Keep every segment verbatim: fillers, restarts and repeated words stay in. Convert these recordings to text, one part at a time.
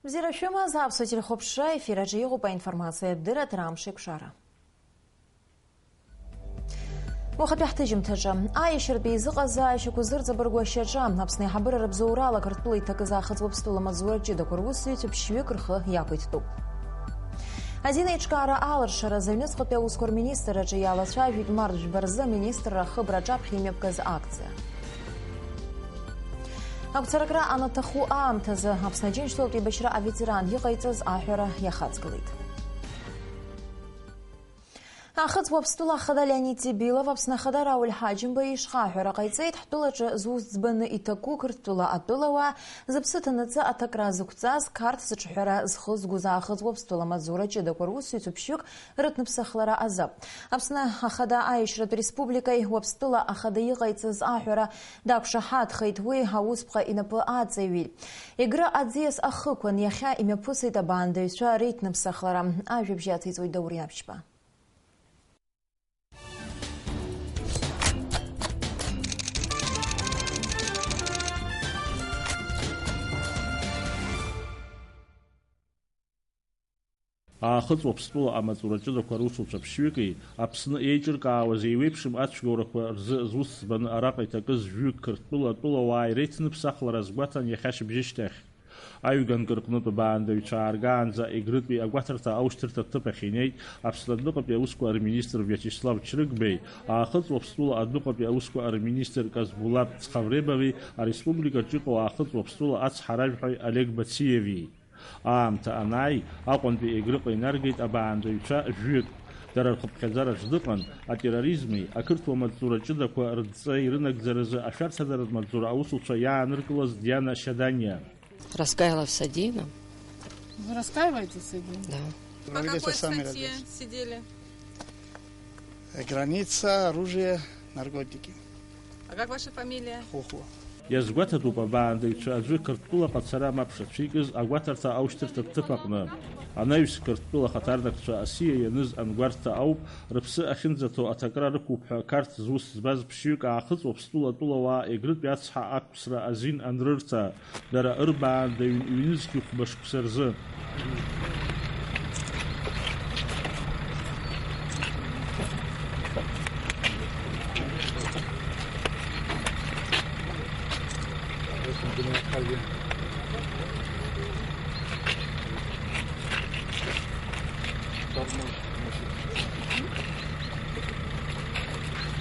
Бзиара шәымаз, аԥсуа телехәаԥшра ефир аҿы иҟоуп аинформациатә дырраҭара Амш еиқәшара. Уахатәи ҳҭыжьымҭаҿы, аиашьаратәи еизыҟазаашьақәа зырҵабыргуа ашьаҿа, Аԥсны аиҳабыра рыбзоурала Қырҭтәыла иҭакыз Аахыҵ Уаԥстәыла амаҵзура ҷыдақәа русзуҩцәа ԥшьҩык рхы иақәиҭтәуп. Азин аиҿкаара аалыршара зыҩныҵҟатәи аусқәа рминистрраҿы иалацәажәеит март жәба рзы аминистрра ахыбра аҿаԥхьа имҩаԥгаз акциа. Агәцаракра анаҭаху аамҭазы Аԥсны Аџьынџьтәылатә еибашьра аветеран иҟаиҵаз аҳәара иахаҵгылеит. Аахыҵ Уаԥстәыла ахада Леонид Тибилов Аԥсны Ахада Рауль Ҳаџьымба ишҟа аҳәара ҟаиҵеит, ҳтәылаҿы зус ӡбаны иҭаку Қырҭтәыла атәылауаа зыԥсы ҭанаҵы аҭакра зықәҵаз, Қарҭ зҿҳәара зхызгоз Аахыҵ Уаԥстәыла амаҵзура ҷыдақәа русзуҩцәа ԥшьҩык рыҭныԥсахлара азы. Аԥсны Ахада Аиашьратә Республикаи Уаԥстәыла Ахада иҟаиҵаз аҳәара дақәшаҳаҭхеит, уи аусԥҟа инапы аҵаҩит. Егры аӡиас ахықәан иахьа имҩаԥысит абаандаҩцәа реиҭныԥсахлара. Ажәабжь иациҵоит Даур Иаԥшьба. Аахыҵ Уаԥстәыла амаҵура ҷыдақәа русуцәа ԥшьҩыки Аԥсны еиҿыркаауаз еиуеиԥшым ацәгьоурақәа рзы зус ӡбаны араҟа иҭакыз жәҩык Қырҭтәыла атәылауааи реиҭныԥсахлара азгәаҭан иахьа шьыбжьышьҭахь. Аҩганк рҟнытә абаандаҩцәа ааргаанӡа Егрытәи агәаҭарҭа аушьҭырҭа ҭыԥ ахь инеит Аԥсны адәныҟатәи аусқәа рминистр Виачеслав Чрыгбеи, Аахыҵ Уаԥстәыла адәныҟатәи аусқәа рминистр Казбулат Цхавребови ареспубликаҿы иҟоу Аахыҵ Уаԥстәыла ацҳаражәҳәаҩ Олег Бациеви. Аамҭа анааи, Аҟәантәи Егрыҟа инаргеит абаандаҩцәа жәҩык. Дара рхыԥхьаӡараҿ дыҟан атерроризми ақырҭуа маҵзура ҷыдақәа рыдҵа ирынагӡаразы ашәарҭадаратә маҵзура аусуцәа иааныркылаз Диана Шьаданиа. Раскаялась в содеянном. Вы раскаиваетесь в содеянном? Да. По какой статье сидели? Граница, оружие, наркотики. А как ваша фамилия? Хуху. Иазгәаҭатәуп абаандаҩцәа аӡәы Қырҭтәылаҟа ацара мап шацәикыз агәаҭарҭа аушьҭырҭа ҭыԥ аҟны. Анаҩс Қырҭтәыла ахаҭарнакцәа асиа ианыз ангәарҭа ауп рыԥсы ахьынӡаҭоу аҭакра рықәуп ҳәа Қарҭ зус збаз ԥшьҩык Аахыҵ Уаԥстәыла атәылауаа Егрытәи ацҳа ақәԥсра азин анрырҭа. Дара ырбаандаҩын ҩнызқь хәба шықәса рзы.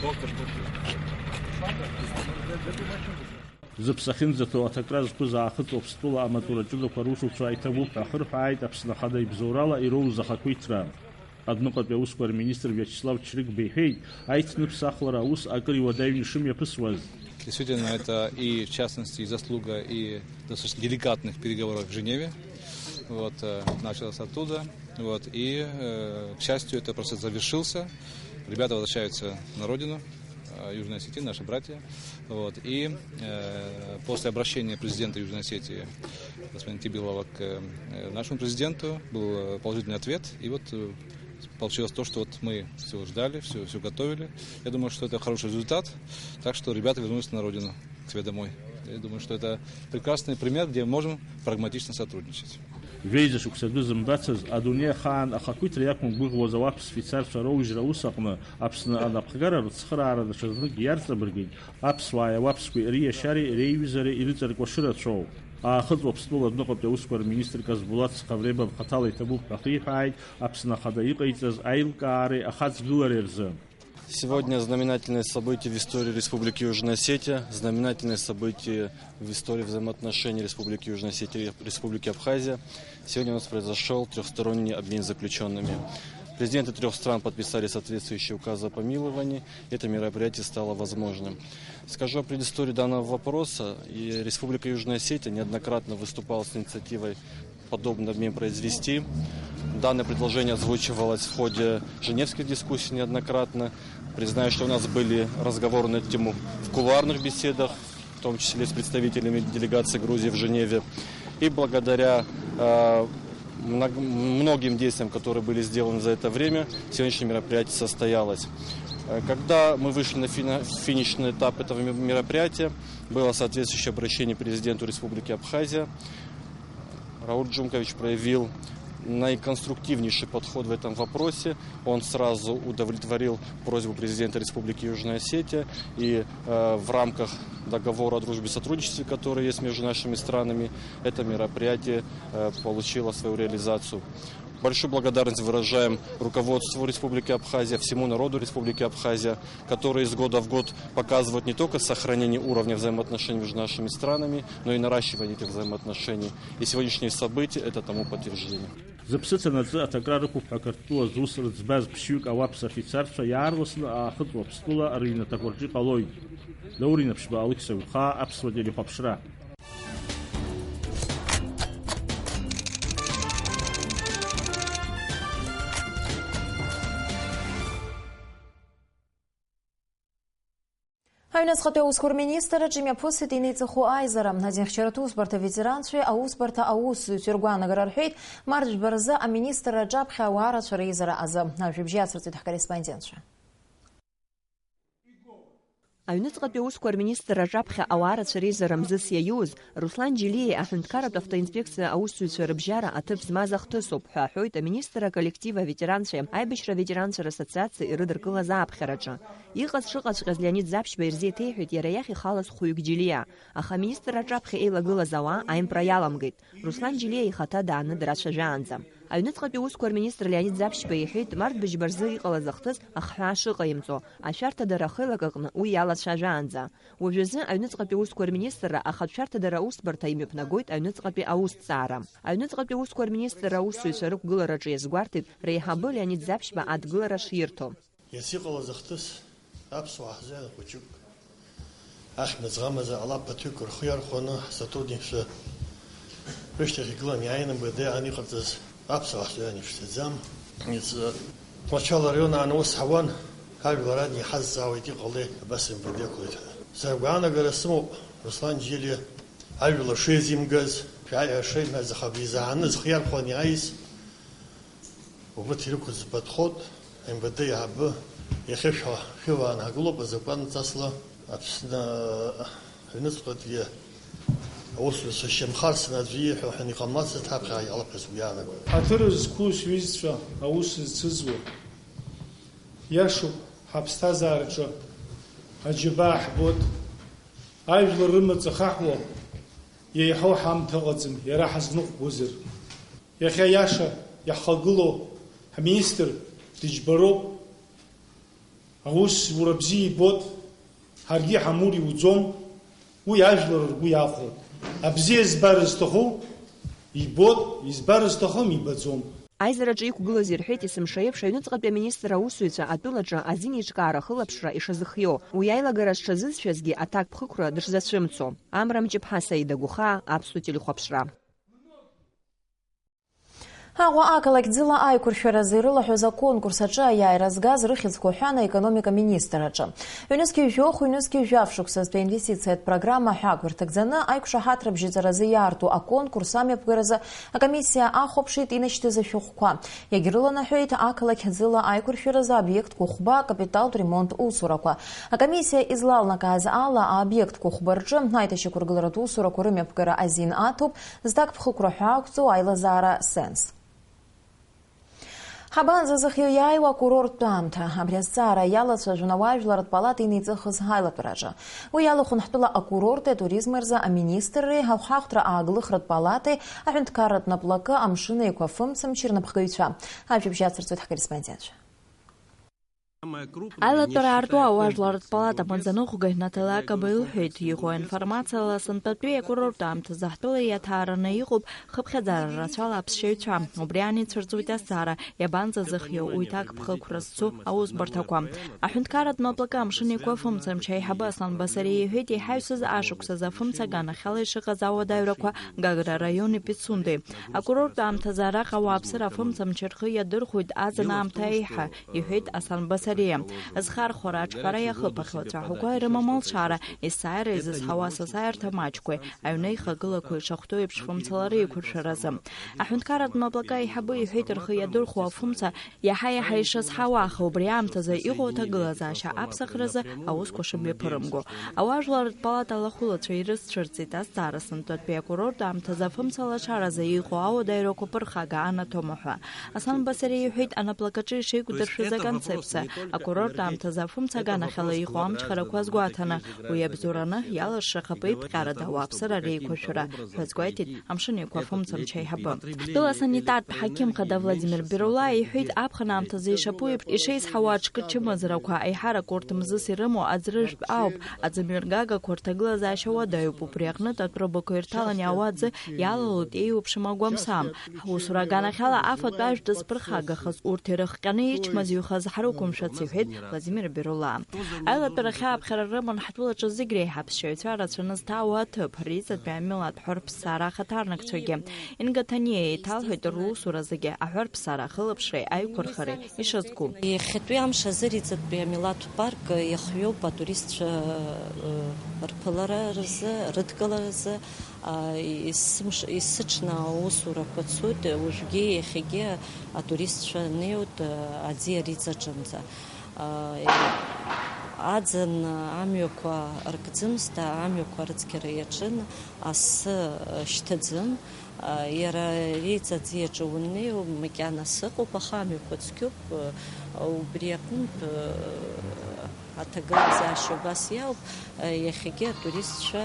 Доктор, доктор. Зыԥсы ахьынӡаҭоу аҭакра зқәыз Аахыҵ Уаԥстәыла амаҵура ҷыдақәа русуцәа иҭабуп ҳәа ахырҳәааит Аԥсны Ахада ибзоурала ироуз ахақәиҭра. Адәныҟатәи аусқәа рминистр Виачеслав Чрыгба иҳәеит, аиҭныԥсахлара аус акыр иуадаҩны ишымҩаԥысуаз. Действительно, это и, в частности, и заслуга и достаточно деликатных переговоров в Женеве. Вот, э, началось оттуда. Вот, и, э, к счастью, этот процесс завершился. Ребята возвращаются на родину, э, Южной Осетии, наши братья. Вот, и, э, после обращения президента Южной Осетии господина Тибилова к, э, нашему президенту был, э, положительный ответ. И вот, э, получилось то, что вот мы всё ждали, всё, всё готовили. Я думаю, что это хороший результат. Так что ребята вернулись на родину, к себе домой. Я думаю, что это прекрасный пример, где можем прагматично сотрудничать. Жәеиза шықәса адәы зымбацыз, адунеи ахаан ахақәиҭра иақәымгәыӷуаз ауаԥс фицарцәа роужьра аус аҟны Аԥсны анапхгара рыцхыраара даҽазнык иарҵабыргит аԥсуааи ауаԥсқәеи риашьареи реиҩызареи ирыҵаркуа шырацәоу. Аахыҵ Уаԥстәыла адәныҟатәи аусқәа рминистр Казбулат Цхавребов хаҭала иҭабуп ҳәа ахиҳәааит Аԥсны Ахада иҟаиҵаз аилкаареи ахаҵгылареи рзы. Сегодня знаменательное событие в истории Республики Южная Осетия, знаменательное событие в истории взаимоотношений Республики Южная Осетия и Республики Абхазия. Сегодня у нас произошёл трёхсторонний обмен заключёнными. Президенты трёх стран подписали соответствующие указы о помиловании. Это мероприятие стало возможным. Скажу о предыстории данного вопроса. И Республика Южная Осетия неоднократно выступала с инициативой подобный обмен произвести. Данное предложение озвучивалось в ходе женевских дискуссий неоднократно. Признаю, что у нас были разговоры на эту тему в кулуарных беседах, в том числе с представителями делегации Грузии в Женеве. И благодаря, э, мног-, многим действиям, которые были сделаны за это время, сегодняшнее мероприятие состоялось. Э, когда мы вышли на фина-, финишный этап этого ме-, мероприятия, было соответствующее обращение президенту Республики Абхазия. Рауль Джумкович проявил наиконструктивнейший подход в этом вопросе. Он сразу удовлетворил просьбу президента Республики Южная Осетия и э, в рамках договора о дружбе и сотрудничестве, который есть между нашими странами, это мероприятие э, получило свою реализацию. Большую благодарность выражаем руководству Республики Абхазия, всему народу Республики Абхазия, который из года в год показывает не только сохранение уровня взаимоотношений между нашими странами, но и наращивание этих взаимоотношений. И сегодняшние события это тому подтверждение. Зыԥсы ҭанаҵы аҭакра рықәуп ҳәа Қырҭтәыла зус рыӡбаз ԥшьҩык ауаԥс афицарцәа иаарласны Аахыҵ Уаԥстәыла рыҩнаҭақәа рҿы иҟалоит. Даур Инаԥшьба, Алықьса Гәхаа, Аԥсуа телехәаԥшра. Аҩныҵҟатәи аусқәа рминистрраҿы имҩаԥысит инеиҵыху аизара. Азинхьчаратә усбарҭа аветеранцәеи аусбарҭа аусзуҩцәеи ргәаанагара рҳәеит, март жәба рзы аминистрра аҿаԥхьа ауаа рацәа реизара азы. Ажәабжь иацырҵоит ҳкорреспондентцәа. Аҩныҵҟатәи аусқәа рминистрра аҿаԥхьа ауаа рацәа реизара мзызс иаиуз Руслан Џьелиа аҳәынҭқарратә автоинспекциа аусзуҩцәа рыбжьара аҭыԥ змаз ахҭысуп ҳәа аҳәоит аминистр аколлектив аветеранцәеи аибашьра аветеранцәа рассоциациа ирыдыркылаз ааԥхьараҿы. Иҟаз шыҟаҵәҟьаз Леонид Заԥшьба ирзеиҭеиҳәеит иара иахь ихалаз хәҩык Џьелиа, аха аминистр аҿаԥхьа еилагылаз ауаа аимпра иаламгеит. Руслан Џьелиа ихаҭа дааны драцәажәаанӡа. Аҩныҵҟатәи аусқәа рминистр Леонид Заԥшьба иҳәеит, март быжьба рзы иҟалаз ахҭыс ахҳәаа шыҟаимҵо, ашәарҭадара ахеилак аҟны уи иалацәажәаанӡа. Уажәазы аҩныҵҟатәи аусқәа рминистрра ахатә шәарҭадара аусбарҭа имҩаԥнагоит аҩныҵҟатәи аусҭҵаара. Аҩныҵҟатәи аусқәа рминистрра аусзуҩцәа рықәгылараҿы иазгәарҭеит реиҳабы Леонид Заԥшьба адгылара ширҭо. Иацы иҟалаз ахҭыс аԥсуаа ҳзы хәыҷык ахьмыӡӷ амаза алаԥаҭҩык рхы иархәаны ҳсотрудникцәа рышьҭахь игылан иааины МВД аан иҟарҵаз аԥсуаа ҳзы иаан иԥшӡаӡам. Иацы Тҟәарчал араион аан аус ҳауан, ҳажәлар ан иҳазҵаауеит иҟалеи абас МВД ақәлеит ҳәа. Сара гәаанагара сымоуп, Руслан Џьелиа ажәлар шеизимгаз, шәааи ҳәа шеимҳәаз, аха абри изааны зхы иархәаны иааиз, убырҭ ирықәыз подход, МВД еиҳабы иахьа шәа-, шәыла аанҳагылоуп азакәанҵасла Аԥсны аҩныҵҟатәи аусзуҩцәа шьамхы арсны аӡәы ииҳәо ҳәа иҟамлацызт ҳаԥхьа иалаԥаз уи иаанагоит. Ҳаҭыр зқәу сҩызцәа аус зцызуа, иашоуп, ҳаԥсҭазаараҿы аџьабаа ҳбоит, ажәлар рымаҵ ахаҳәуа, иеиҳау ҳамҭа ыҟаӡам, иара ҳазныҟәгозар. Иахьа иаша иаҳхагылоу ҳминистр дыџьбароуп, аусура бзиа ибоит, ҳаргьы иҳамур иуӡом, уи ажәлар ргәы иахәоит. Абзиа збар зҭаху ибоит, избар зҭахым ибаӡом. Аизараҿы иқәгылаз ирҳәеит, есымша еиԥш аҩныҵҟатәи аминистр аусзуҩцәа атәылаҿы азинеиҿкаара ахылаԥшра ишазыхиоу, уи аилагара зҽазызшәазгьы аҭакԥхықәра дышзацәымцо. Амра Мҷыԥҳа, Саида Гәыхаа, Аԥсуа телехәаԥшра. Аҟәа ақалақь ӡыла аиқәыршәаразы ирылаҳәоз аконкурс аҿы аиааира згаз рыхьӡқәа ҳәан аекономика министр аҿы. Ҩнызқьи жәохә, ҩнызқьи жәаф шықәсазтәи аинвестициатә программа ҳәа ақәырҭагӡаны аиқәшаҳаҭра бжьыҵаразы иаарту аконкурс амҩаԥгаразы акомиссиа ахәаԥшит инашьҭыз ашәҟәқәа. Иагьрыланаҳәеит ақалақь ӡыла аиқәыршәаразы аобиектқәа хәба акапиталтә ремонт усурақәа. Акомиссиа излалнакааз ала, аобиектқәа хәба рҿы аиҭашьақәыргыларатә усурақәа рымҩаԥгара азин аҭоуп, зҭакԥхықәра ҳәа ақәҵоу аилазаара сенс. Ҳабанӡа зыхиоу иааиуа акурорттә аамҭа? Абри азҵаара иалацәажәон ауаажәларратә палата инеиҵыхыз аилатәараҿы. Уи иалахәын ҳтәыла акурорти атуризми рзы аминистрреи, ахәаахәҭра ааглыхратә палатеи, аҳәынҭқарратә наплакы, Амшын Еиқәа афымцамчи рнапхгаҩцәа. Ажәабжь иацырҵоит ҳкорреспондентцәа. Аилатәара аарту ауаажәларратә палата амаӡаныҟәгаҩ Наталиа Каба илҳәеит, иҟоу аинформациала сынтәатәи акурорттә аамҭазы ҳтәыла иаҭаараны иҟоуп хыԥхьаӡара рацәала аԥсшьаҩцәа. Убри аан ицәырҵуеит азҵаара, иабанӡазыхиоу уи ҭакԥхықәра зцу аусбарҭақәа. Аҳәынҭқарратә наплакы Амшын Еиқәа афымцамч аиҳабы Аслан Басариа иҳәеит, еиҳаҩсыз ашықәсазы афымца аганахьала ишыҟаз ауадаҩрақәа Гагра араиони Пицундеи. Акурорттә аамҭазы араҟа ауааԥсыра афымцамч рхы иадырхәоит аӡын аамҭа еиҳа, иҳәеит Аслан Басариа. Ари, зхархәара аҿҳәара иахыԥахьоу ацәаҳәақәа ирымам алшара, есааира изызҳауа асасааирҭа маҷқәеи аҩны аихагылақәеи ишахәҭоу еиԥш фымцала реиқәыршәаразы. Аҳәынҭқарратә маблака аиҳабы иҳәеит, рхы иадырхәо афымца иаҳа-иаҳа ишазҳауа, аха убри аамҭазы иҟоу аҭагылазаашьа аԥсахразы аусқәа шымҩаԥырымго. Ауаажәларратә палата алахәылацәа ирыцәцәырҵит азҵаара сынтәатәи акурорт аамҭазы афымца лашаразы иҟоу ауадаҩрақәа ԥырхага анаҭома ҳәа. Асан Басариа иҳәеит, анаплакаҿы ишеиқәдыршәаз аконцепциа, акурорт аамҭазы афымца аганахьала иҟоу амчхарақәа азгәаҭаны, уи абзоураны иалыршахап еиԥҟьарада ауааԥсыра реиқәыршәара ҳәа азгәеиҭеит Амшын Еиқәа афымцамч аиҳабы. Ҳтәыла санитартә ҳақьым хада Владимир Берулаа иҳәеит, аԥхын аамҭазы ишаԥу еиԥш, ишеизҳауа аҿкы чымазарақәа аиҳарак урҭ мзызс ирымоу аӡрыжәтә ауп, аӡымҩаргагақәа рҭагылазаашьа уадаҩуп, убри аҟнытә атәрыбақәа ирҭалан иаауа аӡы иалалоит еиуеиԥшым агәамсам. Ҳусура аганахьала афатә ажәтә зԥырхагахаз, урҭ ирыхҟьаны ичмазаҩхаз ҳрықәымшәац, иҳәеит Владимир Берулаа. Аилатәарахь ааԥхьара рыман ҳтәылаҿы зегь реиҳа аԥсшьаҩцәа рацәаны зҭаауа аҭыԥ, реизатәи амилаҭ ҳәырԥссара ахаҭарнакцәагьы. Инга Ҭаниа еиҭалҳәеит русура зегьы аҳәырԥссара ахылаԥшреи аиқәырхареи ишазку. Иахьатәи амш азы реизатәи амилаҭтә парк иахҩоуп атуристцәа, э, рԥылара рзы, рыдгыларазы, а, есымш-, есыҽны аусурақәа цоит, уажәгьы иахьагьы атуристцәа неиуеит, э, аӡиа реизаҿынӡа. А, аӡын амҩақәа ркӡымызт, амҩақәа рыцқьара иаҿын, асы шьҭаӡын. Иара реиҵаӡиаҿы уннеиуа макьана сыҟоуп, аха амҩақәа цқьоуп, убри аҟынтә аҭагылазаашьа убас иауп, иахьагьы атуристцәа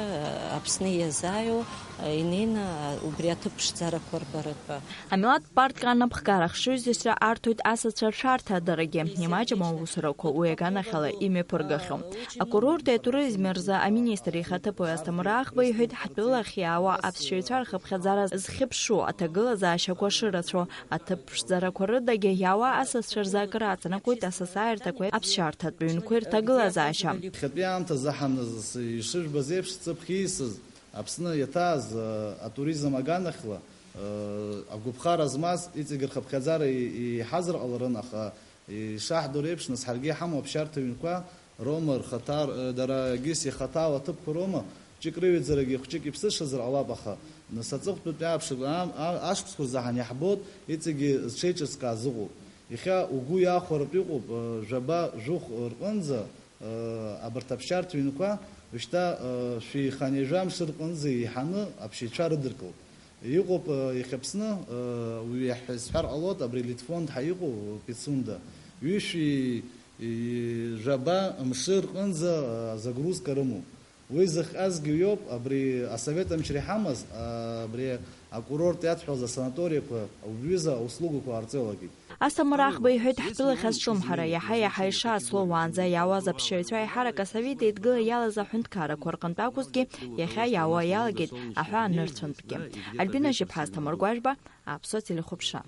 Аԥсны иазааиуа инеины убри аҭыԥ ԥшӡарақәа рбаратәы. Амилаҭтә парк анапхгара ахшыҩзышьҭра арҭоит асасцәа ршәарҭадарагьы, имаҷым аусурақәа уи аганахьала имҩаԥыргахьоу. Акурорти атуризми рзы аминистр ихаҭыԥуаҩ Асҭамыр Аӷба иҳәеит, ҳтәылахь иаауа аԥсшьаҩцәа рхыԥхьаӡара зхьыԥшу аҭагылазаашьақәа шырацәоу, аҭыԥ ԥшӡарақәа рыдагьы иаауа асасцәа рзы акыр аҵанакуеит асасааирҭақәеи аԥсшьарҭатә ҩнқәеи рҭагылазаашьа. Иахьатәи аамҭазы ҳаныз ишыжәбаз еиԥш, ҵыԥх иисыз Аԥсны иаҭааз, э, атуризм аганахьла, э, агәаԥхара змаз иҵегь рхыԥхьаӡара и-, иҳазар ҟаларын, аха ишаҳдыруа еиԥш, нас ҳаргьы иҳамоу аԥсшьарҭа ҩнқәа роума, рхаҭа, э, дара егьыс ихаҭа ауа аҭыԥқәа роума, ҷык рыҩаӡарагьы хәҷык иԥсышазар ҟалап, аха нас аҵыхәтәантәи аԥшыг-, аам-, а-, ашықәсқәа рзы ҳан иаҳбоит иҵегьы зҽеиҿыскааз ыҟоуп. Иахьа угәы иахәартә иҟоуп, э, жәаба, жәохә рҟынӡа, э, абарҭ аԥсшьарҭа ҩнқәа, уажәшьҭа, э, шәи хынҩажәа мшы рҟынӡа еиҳаны аԥсшьаҩцәа рыдыркылт. Иҟоуп, э, иахьа Аԥсны, э, уи иаҳҳәа-, исҳәар ҟалоит, абри Литфонд ҳәа иҟоу, э, Пицунда, ҩышәи, э, жәаба мшы рҟынӡа, э, загрузка рымоуп. Уи зыхҟьазгьы уиоуп, абри асовет амчра иҳамаз, э, абри акурорт иадҳәалаз асанаториақәа, уҩыза услугақәа ҟарҵо иалагеит. Асҭамыр Аӷба иҳәеит, ҳтәылахь азҿлымҳара иаҳа-иаҳа ишацло, уаанӡа иаауаз аԥсшьаҩцәа аиҳарак асовет еидгыла иалаз аҳәынҭқаррақәа рҟынтә акәызҭгьы, иахьа иаауа иалагеит аҳәаанырцәынтәгьы. Альбина Жьыԥҳа, Асҭамыр Гәажәба, Аԥсуа телехәаԥшра.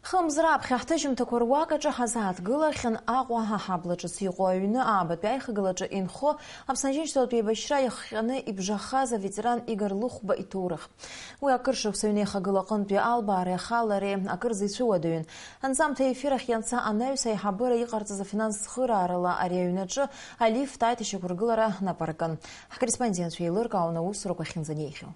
Хымз раԥхьа ҳҭыжьымҭақәа руак аҿы ҳазааҭгылахьан Аҟәа аҳабла ҿыц иҟоу аҩны аабатәи аихагылаҿы инхо Аԥсны Аџьынџьтәылатә еибашьра иахҟьаны ибжахаз аветеран Игор Лыхәба иҭоурых. Уи акыр шықәса аҩнеихагыла аҟынтәи албаареи ахалареи акырӡа ицәыуадаҩын. Анҵамҭа аефир ахь ианца анаҩс аиҳабыра иҟарҵаз афинанстә цхыраарала ари аҩнаҿы алифт аиҭашьақәыргылара нап аркын. Ҳкорреспондентцәа еилыркаауан аусурақәа ахьынӡанеихьоу.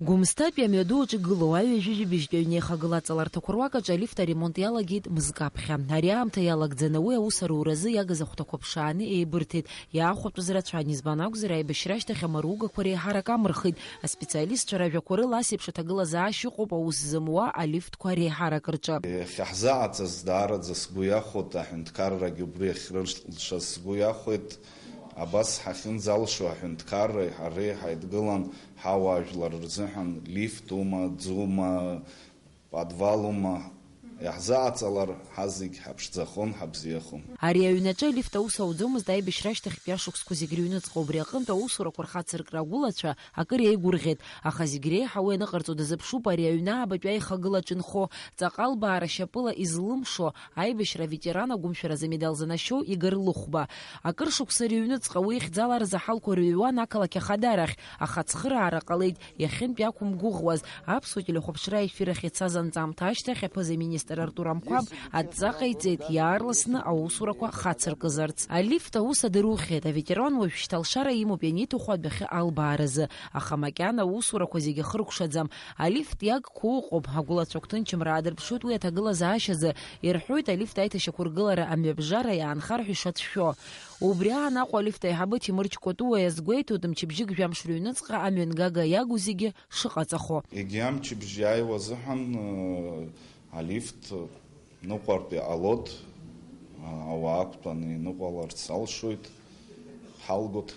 Гәымсҭатәи амҩаду аҿы игылоу аҩажәижәибжьтәи аҩнеихагыла аҵаларҭақәа руак аҿы алифт аремонт иалагеит мызкы аԥхьа. Ари аамҭа иалагӡаны уи аус аруразы иагыз ахәҭақәа ԥшааны еибырҭеит. Иаахәатәыз рацәан, избан акәзар, аибашьра ашьҭахь амаругақәа реиҳарак амырхит. Аспециалистцәа ражәақәа рыла, ас еиԥш аҭагылазаашьа ыҟоуп аус зымуа алифтқәа реиҳарак рҿы. Иахьаҳзааӡаз даараӡа сгәы иахәоит, аҳәынҭқаррагьы убри ахьрылшаз сгәы иахәеит. Абас ҳахьынӡалшо аҳәынҭқарра ҳареи ҳаидгылан ҳауаажәлар рзыҳәан лифтума, ӡума, подвалума, иаҳзааҵалар, ҳазегь ҳаԥшӡахон, ҳабзиахон. Ари аҩнаҿы алифт аус ауӡомызт аибашьра ашьҭахьтәи ашықәсқәа зегь рыҩныҵҟа. Убри аҟынтә аусурақәа рхацыркра агәылацәа акыр еигәырӷьеит, аха зегь реиҳа уи аныҟарҵо дазыԥшуп ари аҩны аабатәи аихагылаҿ инхо, ҵаҟа албаара шьапыла излымшо, аибашьра аветеран агәымшәаразы амедал занашьоу Игор Лыхәба. Акыр шықәса рыҩныҵҟа уи ихьӡала рзаҳалқәа рыҩуан ақалақь Ахадара ахь, аха ацхыраара ҟалеит, иахьынтә иақәымгәыӷуаз. Аԥсуа телехәаԥшра аефир ахь ицаз анҵамҭа ашьҭахь аԥыза-министр Артур Амқәаб адҵа ҟаиҵеит, иаарласны аусурақәа хацыркызарц. Алифт аус адырухьеит, аветеран уажәшьҭа алшара имоуп ианиҭаху адәахьы албааразы, аха макьана аусурақәа зегьы ахыркәшаӡам. Алифт иагқәа ыҟоуп, агәылацәа гәҭынчымра аадырԥшуеит уи аҭагылазаашьазы, ирҳәоит алифт аиҭашьақәыргылара амҩабжара иаанхар ҳәа ишацәшәо. Убри аан Аҟәа алифт аиҳабы Ҭемыр Чкәатәуа иазгәеиҭоит, мчыбжьык жәамш рыҩныҵҟа амҩангага иагу зегьы шыҟаҵахо. Егьи амчыбжь иааиуа азыҳәан, э, алифт ныҟәартә иҟалоит, а, ауаа ақәтәаны иныҟәаларц алшоит, ҳалгоит.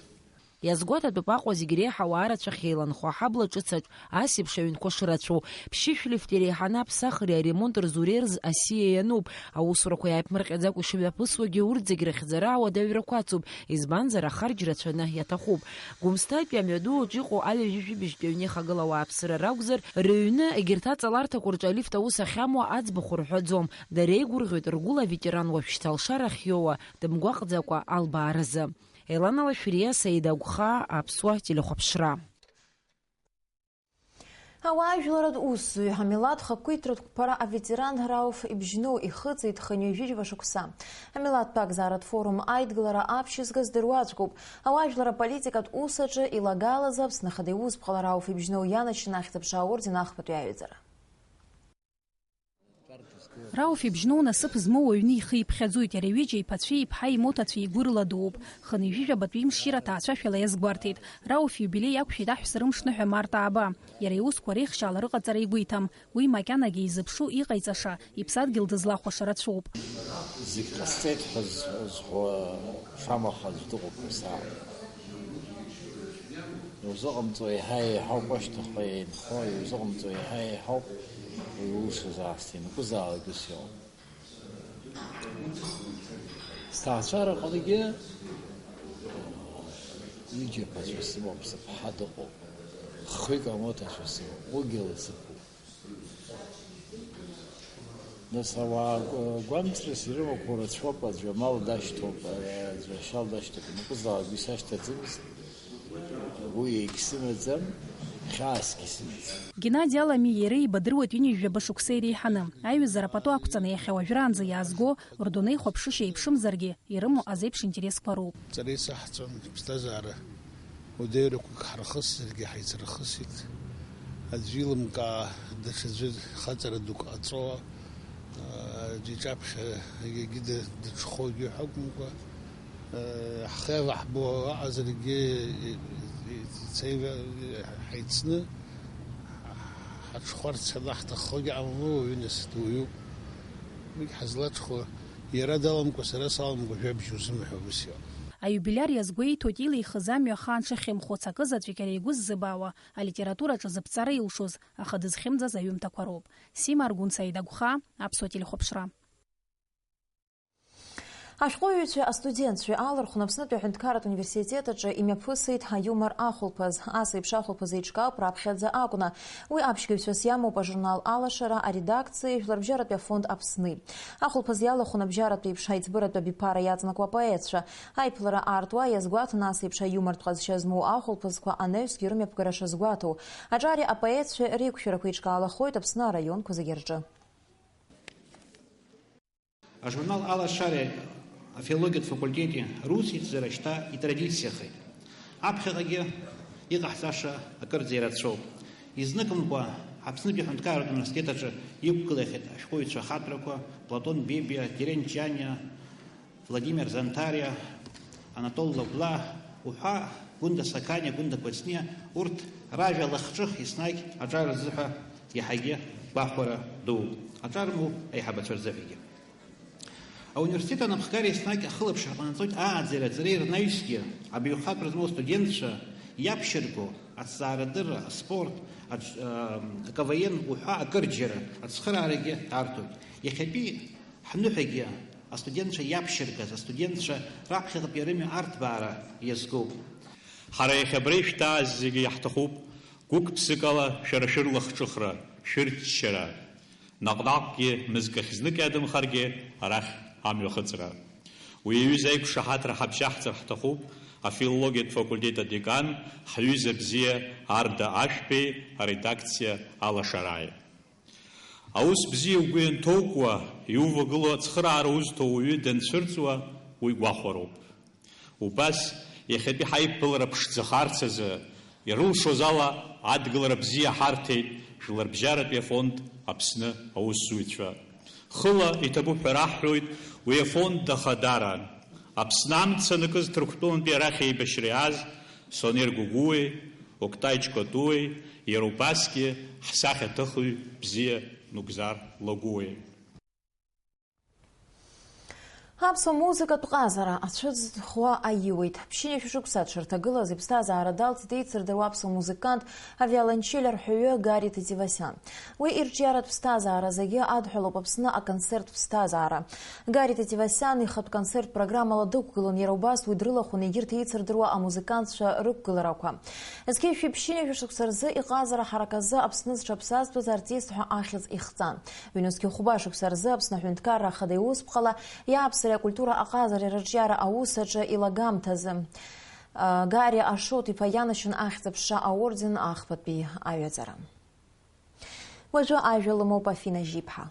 Иазгәаҭатәуп Аҟәа зегь реиҳа ауаа рацәа ахьеиланхо аҳабла ҿыцаҿ ас еиԥш аҩнқәа шырацәоу. Ԥшьышә лифт иреиҳаны аԥсахреи аремонт рзуреи рзы асиа иануп. Аусурақәа иааиԥмырҟьаӡакәа ишымҩаԥысуагьы урҭ зегь рыхьӡара ауадаҩрақәа ацуп, избанзар, ахарџь рацәаны иаҭахуп. Гәымсҭатәи амҩаду аҿы иҟоу аҩажәи жәибжьтәи аҩны ихагылоу ауааԥсыра ракәзар, рыҩны егьырҭ аҵаларҭақәа рҿы алифт аус ахьамоу аӡбахә рҳәаӡом. Дара еигәырӷьоит ргәыла аветеран уажәшьҭа алшара ахьиоуа дымгәаҟӡакәа албааразы. Елана Лашәриа, Саида Агәхаа, Аԥсуа телехәаԥшра. Ауаажәларратә усзуҩ, амилаҭ хақәиҭратә қәԥара аветеран Рауф Ибжьноу ихыҵит хынҩажәижәаба шықәса. Амилаҭтә акзааратә форум аидгылара аԥшьызга здыруа аӡәкуп. Ауаажәлар аполитикатә ус аҿы илагалаз Аԥсны Ахада иусԥҟала Рауф Ибжьноу ианачын ахьӡ-аԥша аорден ахԥатәи аҩаӡара. Рауф Ибжьноу насыԥ змоу уаҩны ихы иԥхьаӡоит, иара ҩыџьа иԥацәеи иԥҳаи имоҭацәеи игәырла дууп. Хынҩажәижәабатәи имшира аҭаацәашәала иазгәарҭеит. Рауф иубилеи иақәшәеит аҳәса рымш ныҳәа март ааба. Иара иусқәа реихшьаала рыҟаҵара игәы иҭам. Уи макьанагьы изыԥшу, иҟаиҵаша, иԥсадгьыл дызлахәаша рацәоуп. Зегь ҟасҵеит ҳәа з-, зҳәо шамахаз дыҟоуп ҳәа саҳәоит. Иузыҟамҵо еиҳа еиҳауп ашьҭахьҟа инхо, иузыҟамҵо еиҳа еиҳауп уи улшаз аасҭа ианакәызаалак ус иҟоуп. Сҭаацәараҟынгьы ҩыџьа ԥацәа сымоуп, сыԥҳа дыҟоуп, хҩык амоҭацәа сымоуп, уигьы ласыԥуп. Нас ауаа гәамҵрас ирымақәоу рацәоуп, аӡәы амал дашьҭоуп, аӡәы ашьал дашьҭоуп, ианакәызаалак уи сашьҭаӡамызт, уи егьсымаӡам, хьаасгьы сымаӡам. Геннади Алами иареи еибадыруеит ҩынҩажәаба шықәса иреиҳаны. Аиҩызара пату ақәҵаны иахьа уажәраанӡа иаазго, рдунеихәаԥшышьа еиԥшымзаргьы, ирымоу азеиԥш интересқәа роуп. Ҵара исаҳҵон, иԥсҭазаара уадаҩрақәак ҳархысзаргьы ҳаицрыхысит. Аӡәы илымкаа, даҽаӡәы хаҵара дук ҟаҵо, аӡәы иҿаԥхьа егьагьы ды-, дыҽхәогьы ҳәа акәымкәа, ҳхы еиваҳбо аҟазаргьы, ицеива-, ҳаицны ҳаҽхәарц ала ҳҭаххогьы ҟамло, уаҩы нас дуаҩуп. Уигь ҳазлаҽхәо, иара даламкәа, сара саламкәа жәабжь узымҳәо ус иҟоуп. Аиубилиар иазгәеиҭоит илихыз амҩа ахаан шыхьымхәыц, акы заҵәык иара игәы ззыбаауа алитератураҿы зыԥҵара илшоз, аха дызхьымӡаз аҩымҭақәа роуп. Сима Аргәын, Саида Агәхаа, Аԥсуа телехәаԥшра. Ашәҟәыҩҩцәеи астудентцәеи аалархәны Аԥснытәи аҳәынҭқарратә университет аҿы имҩаԥысит аиумор ахәылԥаз. Ас еиԥш ахәылԥаз еиҿкаауп раԥхьаӡа акәны. Уи аԥшьгаҩцәас иамоуп ажурнал Алашара аредакциеи Жәларбжьаратәи афонд Аԥсни. Ахәылԥаз иалахәын абжьаратә еиԥш аиҵбыратә абиԥара иаҵанакуа апоетцәа. Аиԥылара аартуа иазгәаҭан ас еиԥш аиумортә ҟазшьа змоу ахәылԥазқәа анаҩсгьы рымҩаԥгара шазгәаҭоу. Аҿари апоетцәеи реиқәшәарақәа еиҿкаалахоит Аԥсны араионқәа зегьы рҿы. Ажурнал Алашареи афилологиатә факультети русеицәажәара шьҭа итрадициахеит. Аԥхьаҟагьы иҟаҳҵаша акырӡа ирацәоуп. Изныкымкәа Аԥснытәи аҳәынҭқарратә университет аҿы иқәгылахьеит ашәҟәыҩҩцәа ахаҵәрақәа Платон Бебиа, Терент Чаниа, Владимир Зантариа, Анатол Логла уҳәа, Гәында Сақаниа, Гәында Кәыҵниа, урҭ ражәа лахҿых еснагь аҿар рзыҳәа иаҳагьы гәахәара дууп, аҿар рмоуп аиҳабацәа рзыҳәагьы. Ауниверситет анапхгара еснагь ахылаԥшра ҟанаҵоит ааӡареи аӡреи рнаҩсгьы, абаҩхатәра змоу астудентцәа иаԥшьырго, аҭҵаарадырра, аспорт, аҿ-, а, КВН уҳәа акырџьара ацхыраарагьы арҭоит. Иахьатәи ҳныҳәагьы астудентцәа иаԥшьыргаз, астудентцәа раԥхьаҟатәи рымҩа арҭбаара иазкуп. Ҳара иахьа абра ишәҭааз зегьы иаҳҭахуп гәык-ԥсыкала шәара шәырлахҿыхра, шәырччара. Наҟ-наҟгьы мызкы ахьзнык иадымхаргьы арахь амҩахыҵра. Уи аҩыза аиқәшаҳаҭра ҳабжьаҳҵар ҳҭахуп афилологиатә факультет адекан, ҳҩыза бзиа Арда Ашәбеи аредакциа алашарааи. Аус бзиа угәы ианҭоукуа, иувагылоу ацхыраара узҭо уаҩы данцәырҵуа, уи гәахәароуп. Убас, иахьатәи ҳаиԥылара ԥшӡахарц азы, ирылшоз ала адгылара бзиа ҳарҭеит Жәларбжьаратәи афонд Аԥсны аусзуҩцәа. Хыла иҭабуп ҳәа раҳҳәоит уи афонд ахадара. Аԥсны амца анакыз Ҭырқәтәылантәи арахь еибашьра иааз Сонер Гогәуеи, Октай Ҷкәатәуеи, иара убасгьы ҳсахьаҭыхҩы бзиа Нугзар Лагәуеи. Аԥсуа музыкатә ҟазара ацәыӡ хәа аиуеит. Ԥшьынҩажәа шықәса дшырҭагылаз иԥсҭазаара далҵит еицырдыруа аԥсуа музыкант, авиолончель арҳәаҩы Гари Тетевасиан. Уи ирҿиаратә ԥсҭазаара зегьы адҳәалоуп Аԥсны аконцерттә ԥсҭазаара. Гари Тетевасиан ихатә концерттә программала дықәгылон, иара убас уи дрылахәын егьырҭ еицырдыруа амузыкантцәа рықәгыларақәа. Зқьи жәшәи ԥшьынҩажәа шықәса рзы иҟазара ҳараказы Аԥсны зҽаԥсазтәыз артист ҳәа ахьӡ ихҵан. Ҩнызқьи хәба шықәса рзы Аԥсны Аҳәынҭқарра Ахада иусԥҟала иааԥсареи акультура аҟазареи рырҿиара аус аҿы илагамҭазы, а, Гари Ашот-иԥа ианашьан Ахьӡ-аԥша аорден ахԥатәи аҩаӡара. Уажәы ажәа лымоуп Афина Жьиԥҳа.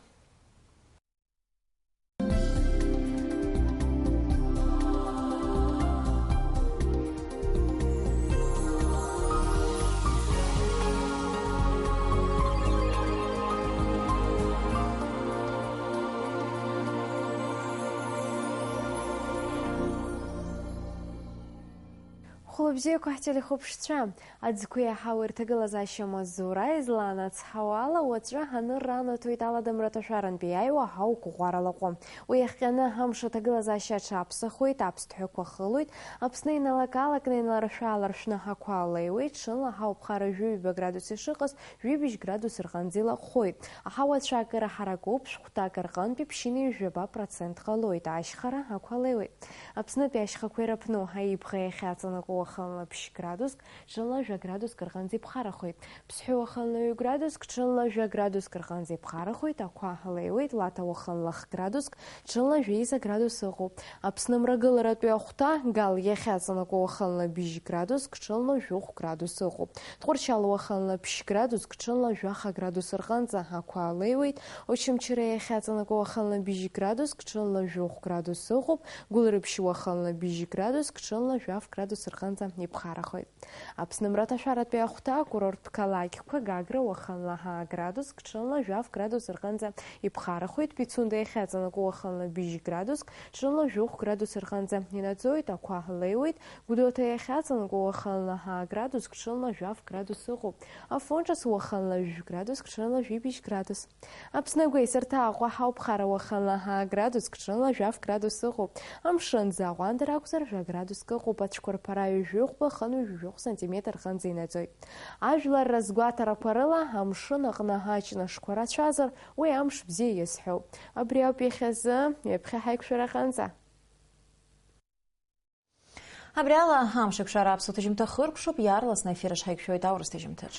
Хәлыбзиақәа ҳтелехәаԥшцәа! Аӡқәа иаҳау рҭагылазаашьа амаҵзура изланацҳауа ала, уаҵәы ҳанырра анаҭоит аладамра аҭашәарантәи иааиуа ҳаугәӷәара лаҟәы. Уи иахҟьаны амш аҭагылазаашьа аҽаԥсахуеит, аԥсҭҳәақәа хылоит, Аԥсны иналак-аалакны инларшәа-ааларшәны ҳақәа леиуеит, ҽынла ҳауԥхара жәаҩба градус ишыҟаз, жәибжь градус рҟынӡа илаҟәхоит. Аҳауа ацәа акыр аҳаракуп, шәҟәҭак рҟынтәи ԥшьынҩажәи жәаба процент ҟалоит, ашьхара ҳақәа леиуеит. Аԥснытәи ашьхақәа ираԥну, Аибӷа иахьаҵанакуа уахынла ԥшь градуск, ҽынла жәа градуск рҟынӡа иԥхарахоит. Ԥсҳәы уахынла ҩ градуск, ҽынла жәа градуск рҟынӡа иԥхарахоит, ақәа леиуеит, Лаҭа уахынла х градуск, ҽынла жәеиза градус ыҟоуп. Аԥсны мрагыларатәи ахәҭа, Гал иахьаҵанакуа уахынла бжь градуск, ҽынла жәохә градус ыҟоуп. Тҟәарчал уахынла ԥшь градуск, ҽынла жәаха градус рҟынӡа ақәа леиуеит, Очамчыра иахьаҵанакуа уахынла бжь градуск, ҽынла жәохә градус ыҟоуп, Гәылрыԥшь уахынла бжь градуск, ҽынла жәаф градус рҟынӡа иԥхарахоит. Аԥсны мраҭашәаратәи ахәҭа, акурорттә қалақьқәа, Гагра уахынла ҳаа градуск, ҽынла жәаф градус рҟынӡа иԥхарахоит, Пицунда иахьаҵанакуа уахынла бжь градуск, ҽынла жәохә градус рҟынӡа инаӡоит, ақәа леиуеит, Гәдоуҭа иахьаҵанакуа уахынла ҳаа градуск, ҽынла жәаф градус ыҟоуп, Афон ҿыц уахынла жәә градуск, ҽынла жәибжь градус. Аԥсны агәеисырҭа Аҟәа ҳауԥхара уахынла ҳаа градуск, ҽынла жәаф градус ыҟоуп. Амшын ӡаҟәандара акәзар, жәа градуск ыҟоуп, ацәқәырԥара ҩажәи хәба хынҩажәи жәохә сантиметр рҟынӡа инаӡоит. Ажәлар рызгәаҭарақәа рыла, амшын аҟны аҷнышқәа рацәазар, уи амш бзиа иазҳәоуп. Абри ауп иахьазы, ҩаԥхьа ҳаиқәшәараҟынӡа. Абри ала амш еиқәшара аԥсуа ҭыжьымҭа хыркәшоуп, иаарласны аефир аҿы ҳаиқәшәоит аурыс ҭыжьымҭаҿ.